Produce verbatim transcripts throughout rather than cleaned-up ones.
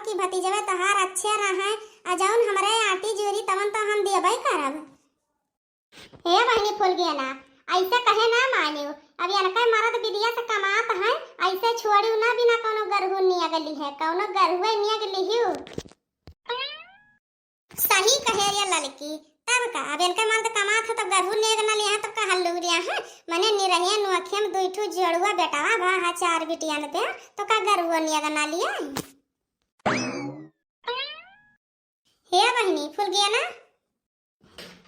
कि भतीजवे तोहार अच्छे रहे, आ जौन हमरे आटी जूरी तवन तो हम देबे करब। हे बहिनी फुलगेना, ऐसे कहे ना मानियो। अब इनके मरद विदेश से कमात हैं, ऐसे छोड़ियो ना बिना कौनो गरहू नियग लिहे, कौनो गरहुए नियग लिहियो। सही कहे रे ललकी, तब का, अब इनके मरद कमात है तब गरहू नियग ना लिहे, तब का हल्लू रिया है, मने निरहिया नोखे में दुई ठू जोड़ुआ बेटवा भा है चार बिटियन पे, तो का गरहुआ नियग ना लिहे? हे बहिनी फुलगेना,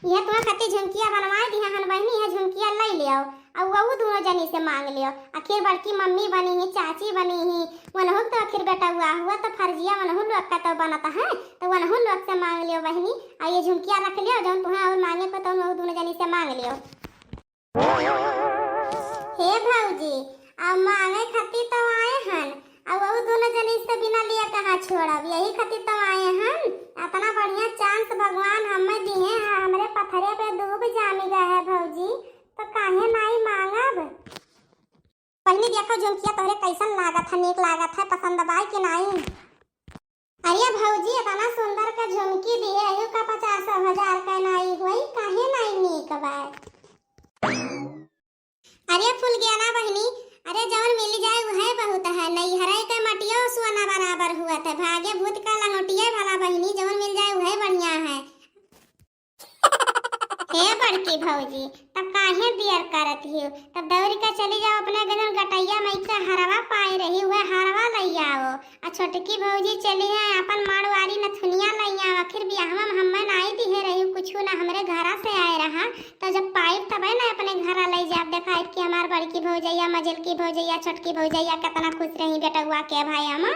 यह तुम्हार खातिर झुमकिया बनवाए दिया हन बहिनी, यह झुमकिया लई लियो, और वहू दोनों जनी से मांग लियो। आखिर बड़की मम्मी बनी ही, चाची बनी ही, वनहू तो आखिर बेटउआ हुआ तो फर्जिया वनहू लोग का तो बनत है, तो वनहू लोग से मांग लियो बहिनी। और ये झुमकिया रख लियो, जौन तुम्हें और मांगे को तो वहू दोनों जनी से मांग लियो। हे भौजी, अब मांगे खातिर तो आए हन, अब वो दोनों जनी से बिना लिए कहाँ छोड़ब, यही खातिर तो आए हन। इतना बढ़िया chance भगवान हमें दिए हैं, हमरे पथरे पे दूब जामी गए है भौजी, तो काहे नाई मांगब? बहिनी देखो झुमकिया तोहरे कैसन लागत है, नीक लागत है, पसंद बाय कि नाई? अरे भौजी, इतना सुंदर का झुमकी दिहे, अहू का पचास हजार का नाई होई, काहे नाई नीक बा? अरे फुलगेना बहिनी, अरे जवन मिल जाए उहे बहुत है, नैहरे के मटियो सोना बराबर हुअत है, भागे भूत का लंगोटिया भला बहिनी, जवन मिल जाए उहे बढ़िया है। हे बड़की भौजी, तब काहे देर करत हियो? तब दौड़ के चली जाओ, अपने गजन गटैया में के हरवा पाए रही, वह हरवा लई आओ। आ छोटकी भौजी चली है, अपन माड़वारी नथुनिया लई आओ। आखिर बियाहवा में हमें नाई दिहे रही कुछु ना, हमरे घरा से आए रहा, तो जब पाइब तबे ना अपने घरा लई जाब, देखाइब कि हमार बड़की भौजैया, मझिलकी भौजैया, छोटकी भौजैया कितना खुश रही बेटउआ के भाई हम,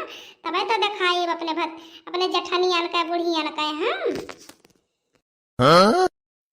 तबे तो देखाइब अपने भत-, अपने जेठनियन के, बुढ़ियन के हम। हाँ?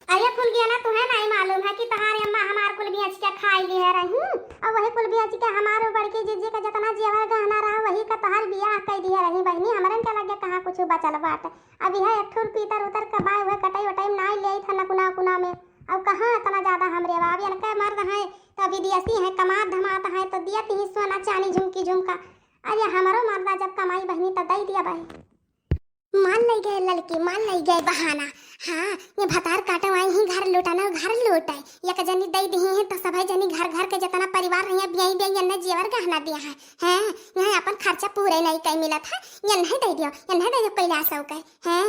अरे फुलगेना, तुहे नाई मालूम है कि तोहार अम्मा हमार कुल बेच के खाई लिहे रही, और वही कुल बेच के हमार बड़की जीजी का जितना जेवर गहना रहा, वही का तोहार बियाह कई दिहे रही बहिनी। हमरन के लगे कहाँ कुछ बचल बाटे। अब यह एक ठुर पीतर उतर के बाय, वह कटाई वटाई में नाई ले था नकुना उकुना में। अब कहाँ इतना ज्यादा हमरे बा? अब इनके मर्द हैं तो विदेशी हैं, कमात धमात हैं तो दियत ही सोना चानी झुमकी झुमका। अरे हमरो मर्दा जब कमाई बहिनी तो दई दिया बहिनी। मान लई गए ललकी, मान लई गए बहाना। हाँ, ये भतार काटो आई ही घर लौटा ना, घर लौटे। एक जनी दई दिही है तो सभे जनी घर घर के जितना परिवार रही है, बियाई बियाई एन्ने जेवर गहना दिया है। हैं, यहाँ अपन खर्चा पूरे नहीं कई मिलत है, एन्ने दई दियो, एन्ने दई दियो कैलाश के। हैं।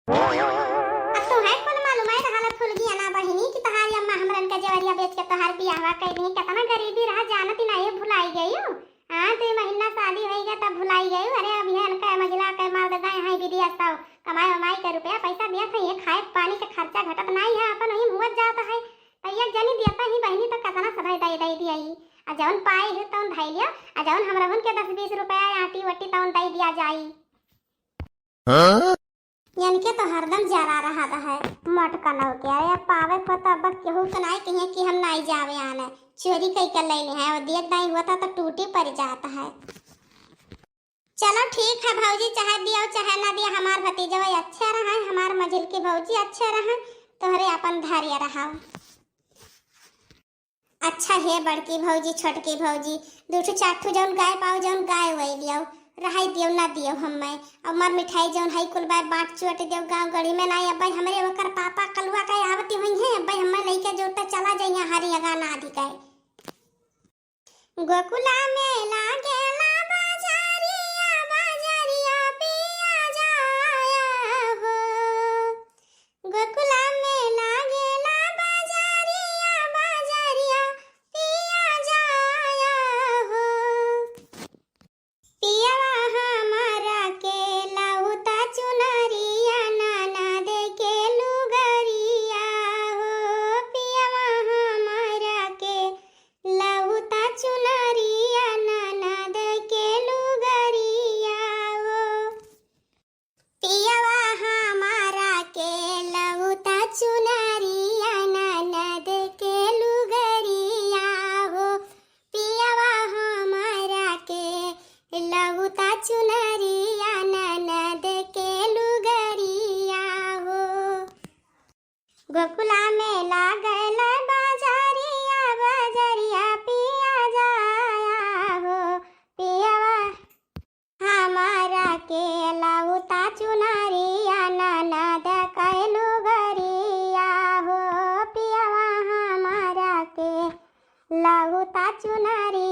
अब तुम्हें कुल मालूम है रहल फुलगेना बहिनी कि तोहार अम्मा हमरन के जेवरिया बेच के तोहार बियाहवा कई दिही, कितना गरीबी रहा जानत ही नहीं, भुलाई गई हो। हाँ, दो महीना शादी होई गया तब भुलाई गई। अरे अब ये इनका मझिला के मार देता है, यहाँ विदेश आओ, कमाए वमाई के रुपया पैसा दिया था, ये खाए पानी के खर्चा घटत नहीं है, अपन वही मुवत जाता है। तो एक जनी दिया था ही बहिनी तो कितना सभे दई दई दिया ही। आ जौन पाए है तौन धई लियो, आ जौन हमरहुन के दस बीस रुपया आटी वटी तौन दई दिया जाई। हाँ? इनके तो हरदम जरा रहत है, मोटकनऊ के। अरे, अब पावे को तो अब केहू के नाई कहिए कि हम नाई जावे आने, चोरी कई के ले ले हैं, और देख दाई हुआ था तो टूटी पड़ जात है। चलो ठीक है भौजी, चाहे दियो चाहे ना दियो, हमार भतीजवा अच्छे रहे, हमार मझिलकी भौजी अच्छे रहे, तोहरे अपन धैर्य रहा। अच्छा हे बड़की भौजी, छोटकी भौजी, दू ठो चार ठो जौन गाय पाओ, जौन गाय वही दियो, रहाई दियो, ना दियो हम्मे। अब मार मिठाई जौन है कुल बाय बाँट चोट दियो, गाँव गढ़ी में ना अब्बे हमरे ओकर पापा कलुआ के आवती हुई है, अब्बे हम्मे लइके जोते चला जाइया हरी अगा ना अधिकाय। गोकुला में लागेला बाजारिया, बाजारिया पिया जाया हो। गोकुला में लागेला बाजारिया, बाजारिया पिया जाया हो। पियवा हमारा के लहुता चुनरिया, ननद के लुगरिया हो। पियवा हमारा के लहुता चुनरिया, ननद चुनरी